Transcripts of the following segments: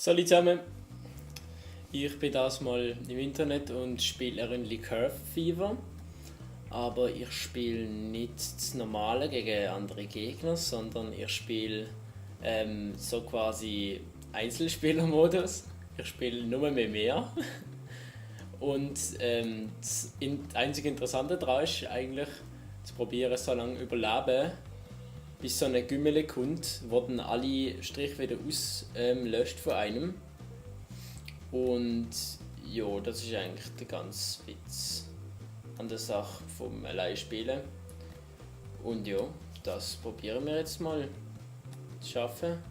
Salut zusammen, ich bin das mal im Internet und spiele ein Runde Curve Fever. Aber ich spiele nicht das Normale gegen andere Gegner, sondern ich spiele so quasi Einzelspielermodus. Ich spiele nur mit mehr. Und das einzige Interessante daran ist eigentlich zu probieren, so lange überleben, bis so eine Gümmel kommt, wo dann alle Striche wieder auslöscht von einem. Und ja, das ist eigentlich der ganze Witz an der Sache vom Alleinspielen. Und ja, das probieren wir jetzt mal zu schaffen.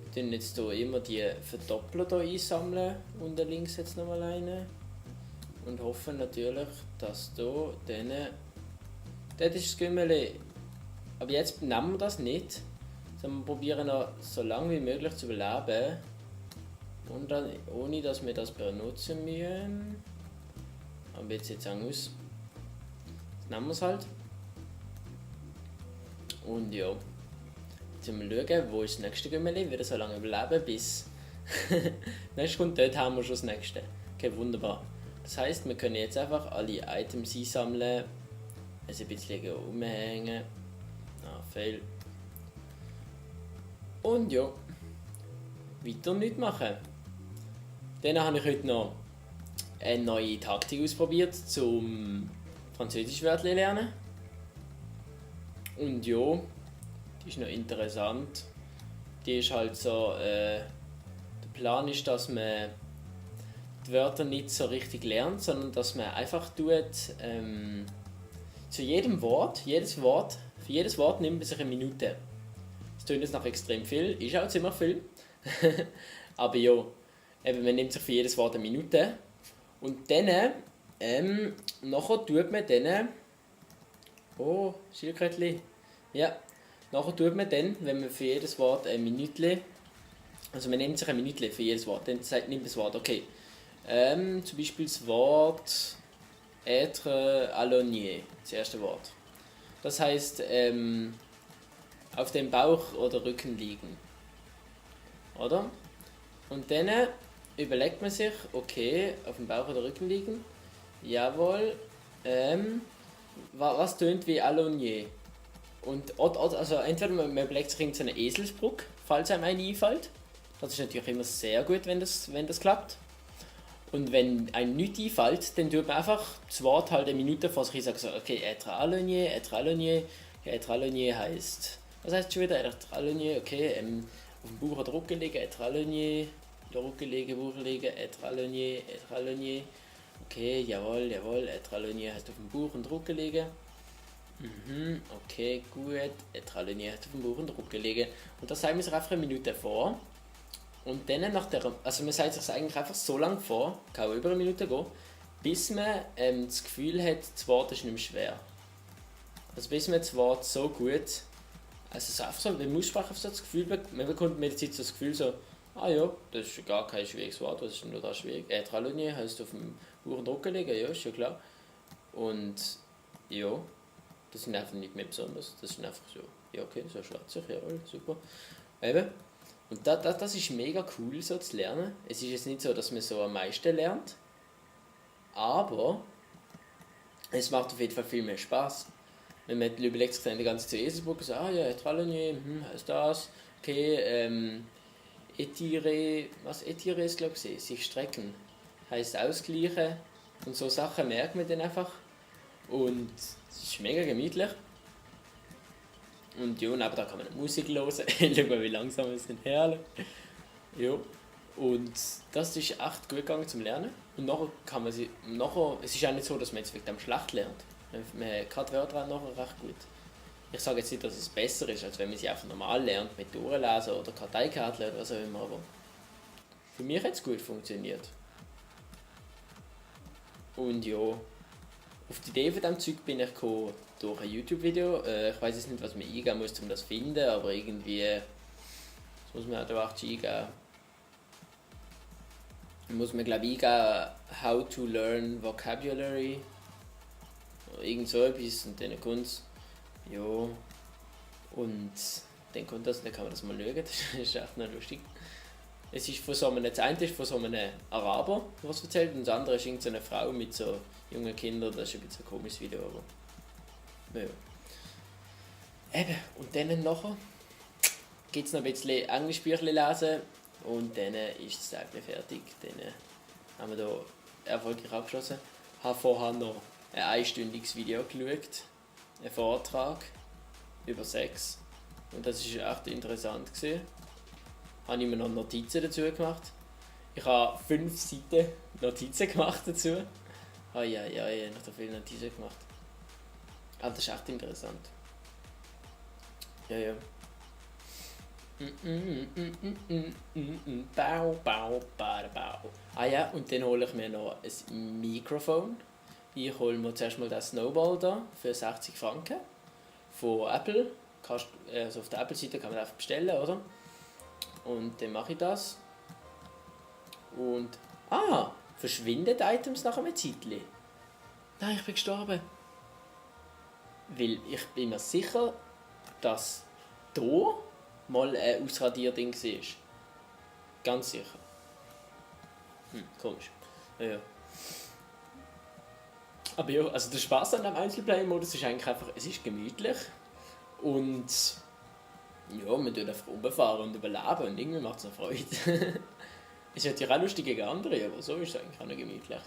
Wir tun jetzt hier immer die Verdoppler hier einsammeln, unten links jetzt nochmal eine. Und hoffen natürlich, dass hier denen... Dort ist das Gümmel. Aber jetzt nehmen wir das nicht, sondern wir probieren noch so lange wie möglich zu überleben. Und dann, ohne dass wir das benutzen müssen. Aber jetzt sieht es aus. Jetzt nehmen wir es halt. Und ja. Jetzt müssen wir schauen, wo ist das nächste Gümmeli. Wieder so lange überleben bis... nächstes kommt, dort haben wir schon das nächste. Okay, wunderbar. Das heisst, wir können jetzt einfach alle Items einsammeln. Also ein bisschen umhängen. Fail. Und ja. Weiter nichts machen. Dann habe ich heute noch eine neue Taktik ausprobiert, zum Französisch-Wörtchen lernen. Und ja, die ist noch interessant. Die ist halt so, der Plan ist, dass man die Wörter nicht so richtig lernt, sondern dass man einfach tut, zu jedem Wort, für jedes Wort nimmt man sich eine Minute. Das klingt jetzt nach extrem viel, ist auch ziemlich viel. Aber ja, eben, man nimmt sich für jedes Wort eine Minute. Und dann, nachher tut man dann... Oh, Schildkrötchen. Ja, nachher tut man dann, wenn man für jedes Wort eine Minute... Also man nimmt sich eine Minute für jedes Wort, dann nimmt man das Wort, okay. Zum Beispiel das Wort... Être allongé, das erste Wort. Das heißt, auf dem Bauch oder Rücken liegen. Oder? Und dann überlegt man sich, okay, auf dem Bauch oder Rücken liegen. Jawohl. Was tönt wie allongé? Und also entweder man überlegt sich so eine Eselsbrücke, falls einem eine einfällt. Das ist natürlich immer sehr gut, wenn das klappt. Und wenn einem nichts einfällt, dann tut man einfach das Wort halt eine Minute vor sich sagen, so, okay, être allongé, être allongé heisst... Was heisst schon wieder? Être allongé, okay, auf dem Bauch oder Rücken liegen, être allongé, der Rücken liegen, Bauch liegen, être allongé, okay, jawohl, être allongé heisst auf dem Bauch und Rücken liegen. Okay, gut, être allongé heisst auf dem Bauch und Rücken liegen. Und das sagen wir sich einfach eine Minute vor. Und dann also man sagt sich eigentlich einfach so lange vor, kann auch über eine Minute gehen, bis man das Gefühl hat, das Wort ist nicht mehr schwer. Also bis man das Wort so gut, also so einfach so, wenn man Aussprache so das Gefühl bekommt, man bekommt mit der Zeit so das Gefühl so, ah ja, das ist gar kein schwieriges Wort, was ist denn nur da schwierig? Être allongé heisst auf dem Bauch und Rücken liegen, ja, ist ja klar. Und ja, das ist einfach nicht mehr besonders, das ist einfach so, ja okay, so schwätzt sich, ja, super. Eben. Und das ist mega cool, so zu lernen. Es ist jetzt nicht so, dass man so am meisten lernt, aber es macht auf jeden Fall viel mehr Spaß. Wenn man überlegt sich dann die ganze Zeit Eselsbrücke, so, ah ja, être allongé, heißt das, okay, étirer ist glaube ich, sich strecken, heißt ausgleichen und so Sachen merkt man dann einfach und es ist mega gemütlich. Und ja, neben da kann man Musik hören. Schau mal, wie langsam wir sind, herrlich. Ja, und das ist echt gut gegangen zum Lernen. Und nachher es ist auch nicht so, dass man jetzt wegen dem schlecht lernt. Man kann die Wörter auch nachher recht gut. Ich sage jetzt nicht, dass es besser ist, als wenn man sie einfach normal lernt, mit Durchlesen oder Karteikarten oder was auch immer, aber für mich hat es gut funktioniert. Und ja, auf die Idee von diesem Zeug bin ich gekommen durch ein YouTube-Video. Ich weiß jetzt nicht, was man eingeben muss, um das zu finden, aber irgendwie das muss man halt auch eingeben. Muss man glaube ich eingeben, how to learn vocabulary. Oder irgend so etwas und dann kommt es. Ja. Und dann kommt das, dann kann man das mal schauen, das ist echt noch lustig. Es ist von so einem, das eine ist von so einem Araber, der was erzählt, und das andere ist irgendeine Frau mit so jungen Kindern. Das ist ein bisschen ein komisches Video, aber ja. Eben, und dann nachher gibt es noch ein bisschen Englischbücher lesen und dann ist das Tag fertig. Dann haben wir hier erfolgreich abgeschlossen. Ich habe vorher noch ein einstündiges Video geschaut, einen Vortrag über Sex, und das war echt interessant gewesen. Habe ich mir noch Notizen dazu gemacht. Ich habe 5 Seiten Notizen gemacht dazu. Ja, ich habe noch so viele Notizen gemacht. Aber das ist echt interessant. Ja. Bau. Ah ja, und dann hole ich mir noch ein Mikrofon. Ich hole mir zuerst mal den Snowball da für 60 Franken von Apple. Also auf der Apple-Seite kann man einfach bestellen, oder? Und dann mache ich das. Und verschwindet Items nach einem Zeitchen? Nein, ich bin gestorben. Weil ich bin mir sicher, dass hier mal ein Ausradierding war. Ganz sicher. Komisch. Ja. Aber ja, also der Spaß an dem Einzelplayer-Modus ist eigentlich einfach, es ist gemütlich. Und ja, man tut einfach rumfahren und überleben und irgendwie macht es noch Freude. Es ist natürlich auch lustig gegen andere, aber so ist es eigentlich auch noch gemütlich.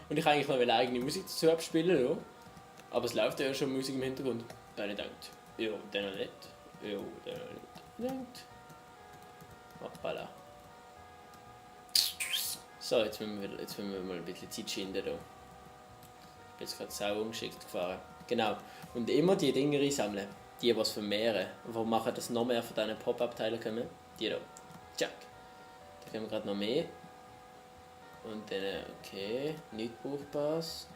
Und ich eigentlich noch eine eigene Musik dazu abspielen, ja. Aber es läuft ja schon Musik im Hintergrund. Dann ich denkt, ja, dann noch nicht. Ja, dann noch nicht. Denkt. Hoppala. So, jetzt müssen wir mal ein bisschen Zeit schinden hier. Ich bin jetzt gerade sau ungeschickt gefahren. Genau. Und immer die Dinge einsammeln. Die was vermehren. Die machen, dass noch mehr von diesen Pop-Up-Teilen kommen. Die hier. Check. Da können wir gerade noch mehr. Und dann, okay, nichts Brauchbares.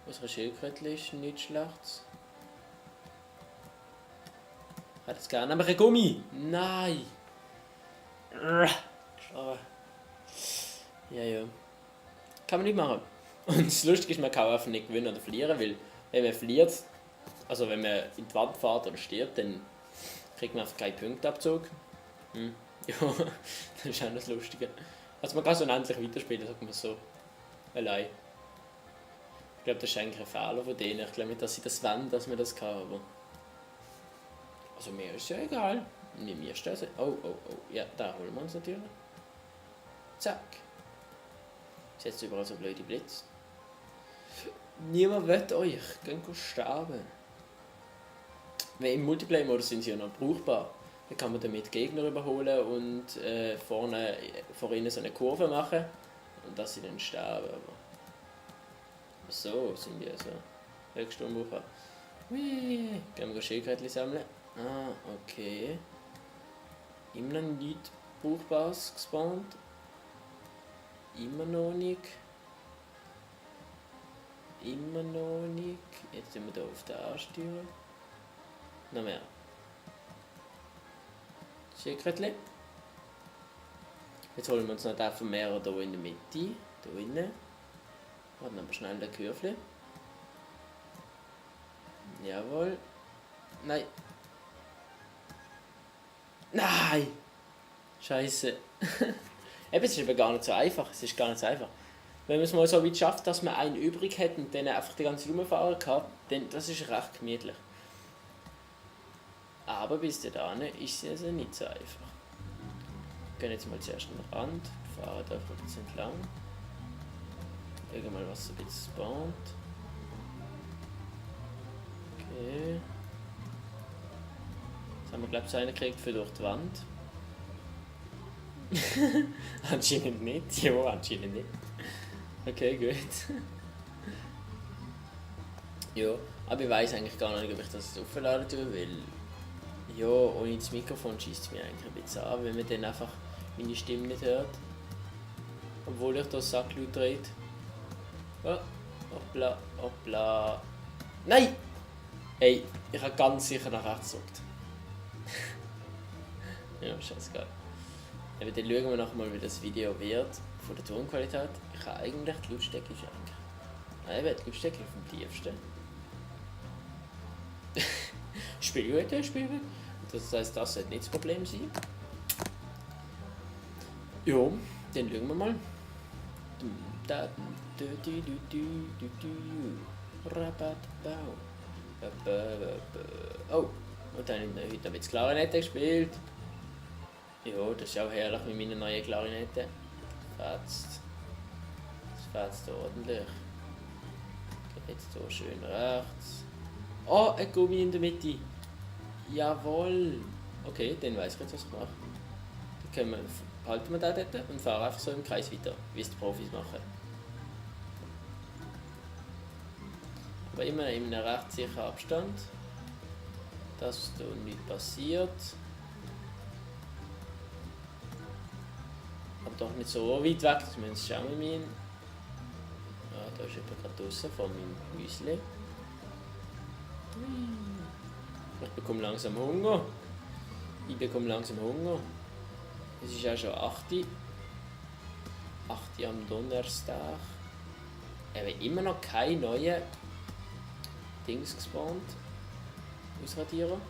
Unsere Schildkröte ist nichts Schlechtes. Ich hätte es gerne, aber ein Gummi! Nein! Schade. Ja. Kann man nicht machen. Und das Lustige ist, man kann einfach nicht gewinnen oder verlieren, weil wenn man verliert, also wenn man in die Wand fährt oder stirbt, dann kriegt man einfach keinen Punktabzug. Ja, das ist auch das Lustige. Also man kann so unendlich weiterspielen, sagt man so. Allein. Ich glaube, das ist eigentlich ein Fehler von denen. Ich glaube nicht, dass sie das wollen, dass man das kann, aber... Also mir ist ja egal. Mir ist das... Oh. Ja, da holen wir uns natürlich. Zack. Jetzt überall so blöde Blitz. Niemand will euch. Geht sterben. Weil im Multiplayer-Modus sind sie ja noch brauchbar. Dann kann man damit Gegner überholen und vorne vor ihnen so eine Kurve machen. Und dass sie dann sterben. Aber so sind wir so. Höchste Umbrauch. Gehen wir Schildkrötchen sammeln. Okay. Immer noch nichts Brauchbares gespawnt. Immer noch nicht. Jetzt sind wir hier auf der A-Steuerung. Noch mehr. Schildkrötchen. Jetzt holen wir uns noch den Vermehrer hier in der Mitte. Hier innen. Warten aber schnell den Kürfli. Jawohl. Nein. Nein! Scheiße. Eben, es ist aber gar nicht so einfach. Wenn man es mal so weit schafft, dass man einen übrig hat und dann einfach die ganze rumfahren kann, dann das ist recht gemütlich. Aber bis dahin ist es also nicht so einfach. Wir gehen jetzt mal zuerst an den Rand, fahren da einfach ein bisschen entlang. Schauen mal, was so ein bisschen spawnt. Okay. Jetzt haben wir, glaube ich, so einen gekriegt für durch die Wand. Anscheinend nicht. Ja, anscheinend nicht. Okay, gut. Ja, aber ich weiß eigentlich gar nicht, ob ich das aufladen tue, weil ja, ohne das Mikrofon schießt es mir eigentlich ein bisschen an, wenn man dann einfach meine Stimme nicht hört. Obwohl ich das Sacklaut dreht. Oh, hoppla. Nein! Hey, ich habe ganz sicher nach rechts gedrückt. Ja, scheißegal. Dann schauen wir noch mal, wie das Video wird, von der Tonqualität. Ich habe eigentlich, die Lautstärke ist eigentlich... Nein, die Lautstärke ist am tiefsten. Spiel gut. Das heißt, das sollte nicht das Problem sein. Ja, dann schauen wir mal. Oh, und dann habe ich heute ein bisschen Klarinette gespielt. Ja, das ist auch herrlich mit meiner neuen Klarinette. Fetzt. Das fetzt ordentlich. Jetzt hier schön rechts. Oh, ein Gummi in der Mitte. Jawohl. Okay, dann weiss ich jetzt, was ich mache. Dann halten wir den dort und fahren einfach so im Kreis weiter, wie es die Profis machen. Aber immer in einem recht sicheren Abstand, dass da nichts passiert. Aber doch nicht so weit weg, dass wir uns schauen müssen. Ah, da ist jemand gerade draußen von meinem Häuschen. Ich bekomme langsam Hunger. Es ist auch schon 8 Uhr. 8 Uhr am Donnerstag. Eben immer noch keine neuen Dings gespawnt. Ausradieren.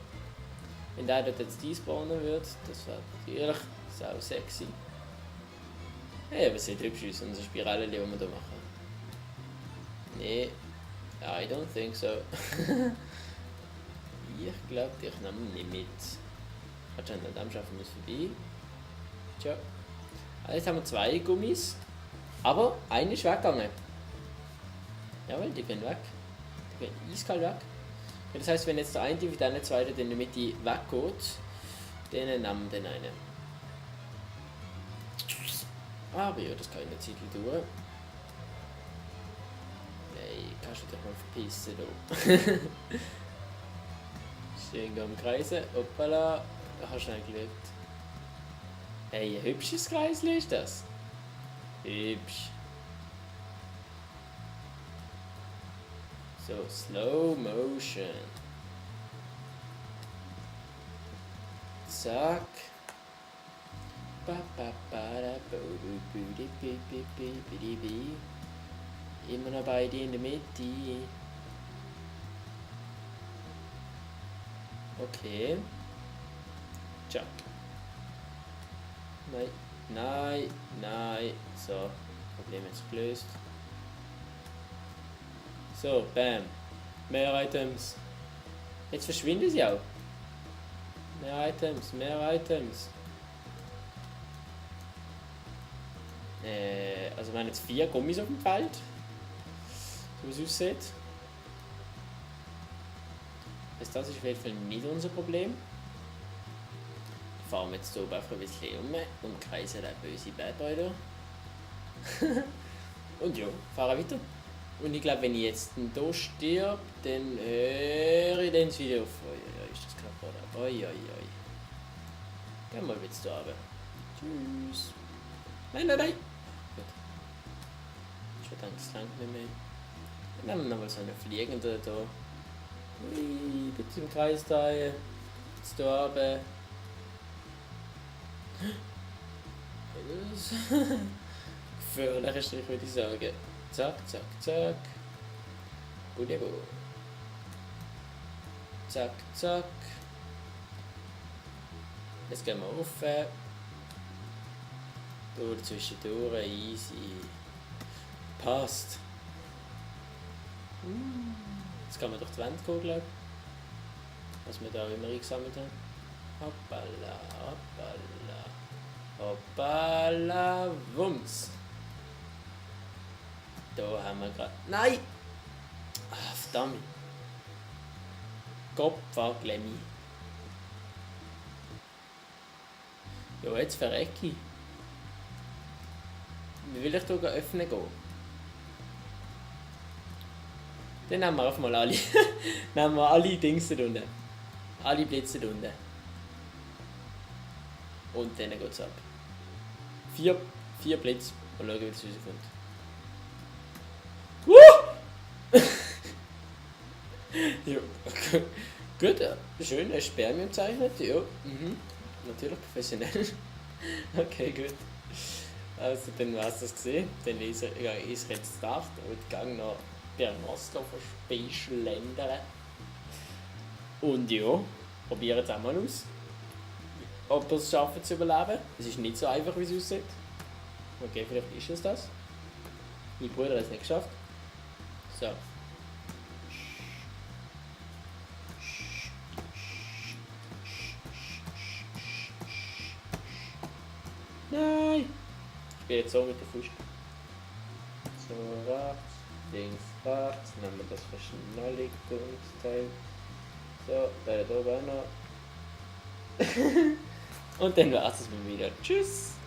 Wenn der dort jetzt despawnen würde, das wäre natürlich sau sexy. Hey, aber sieht hübsch aus, unsere Spirale, die wir hier machen. Nee, I don't think so. Ich glaube, ich nehme ihn nicht mit. Anscheinend an dem schaffen wir es vorbei. Tja. Also jetzt haben wir 2 Gummis. Aber einer ist weggegangen. Jawohl, die gehen weg. Die gehen eiskalt weg. Das heisst, wenn jetzt der eine von diesen 2 in der Mitte weggeht, dann nehmen wir den einen. Aber ja, das kann ich eine Zeit dauern. Nein, kannst du dich mal verpissen da. Schön am Kreisen. Hoppala. Da hast du schnell geschaut. Hey, ein hübsches Kreisel ist das. Hübsch. So, Slow Motion. Zack. Immer noch beide in der Mitte. Okay. Tja. Nein. So, Problem jetzt gelöst. So, bam. Mehr Items. Jetzt verschwinden sie auch. Mehr Items. Also wir haben jetzt 4 Gummis auf dem Feld. So wie es aussieht. Das ist auf jeden Fall nicht unser Problem. Fahren wir jetzt hier oben einfach ein bisschen umkreisen den bösen Bad Boy da. Und ja, fahren weiter. Und ich glaube, wenn ich jetzt hier stirb, dann höre ich dann wieder auf. Oi, ist das knapp, oder? Oi. Gehen wir jetzt da runter. Tschüss. Nein. Gut. Ich denke, es langt nicht mehr. Dann nehmen wir nochmal so einen Fliegenden da. Ui, bitte im Kreis drehen. Jetzt da runter. Gefährlicher Strich, würde ich sagen. Zack. Budebo. Zack. Jetzt gehen wir rauf. Hier zwischendurch, easy. Passt. Jetzt kann man durch die Wand gehen, glaube ich. Was wir da immer eingesammelt haben. Hoppala, Wumms. Da haben wir gerade. Nein! Ah, verdammt. Kopfglemmi. Ja, jetzt verrecke ich. Wie will ich hier öffnen gehen? Dann nehmen wir einfach mal alle. Nehmen wir alle Dings da unten. Alle Blitze da unten. Und dann geht es ab. 4 Blitze. Und schauen, wie es rauskommt. Ja, gut, schön, Spermien gezeichnet, ja, natürlich professionell. Okay, gut. Also, dann war es das gesehen. Dann ist jetzt Start und gehe noch per Moskau von Space Ländern. Und ja, Probieren es auch mal aus. Ob ihr es schaffen zu überleben. Es ist nicht so einfach, wie es aussieht. Okay, vielleicht ist es das. Mein Bruder hat es nicht geschafft. So. Nein! Ich spiele jetzt so mit der Faust. So, rechts, links, rechts. Nehmen wir das Verschnalligungsteil. So, da oben auch noch. Und dann war es mir wieder. Tschüss!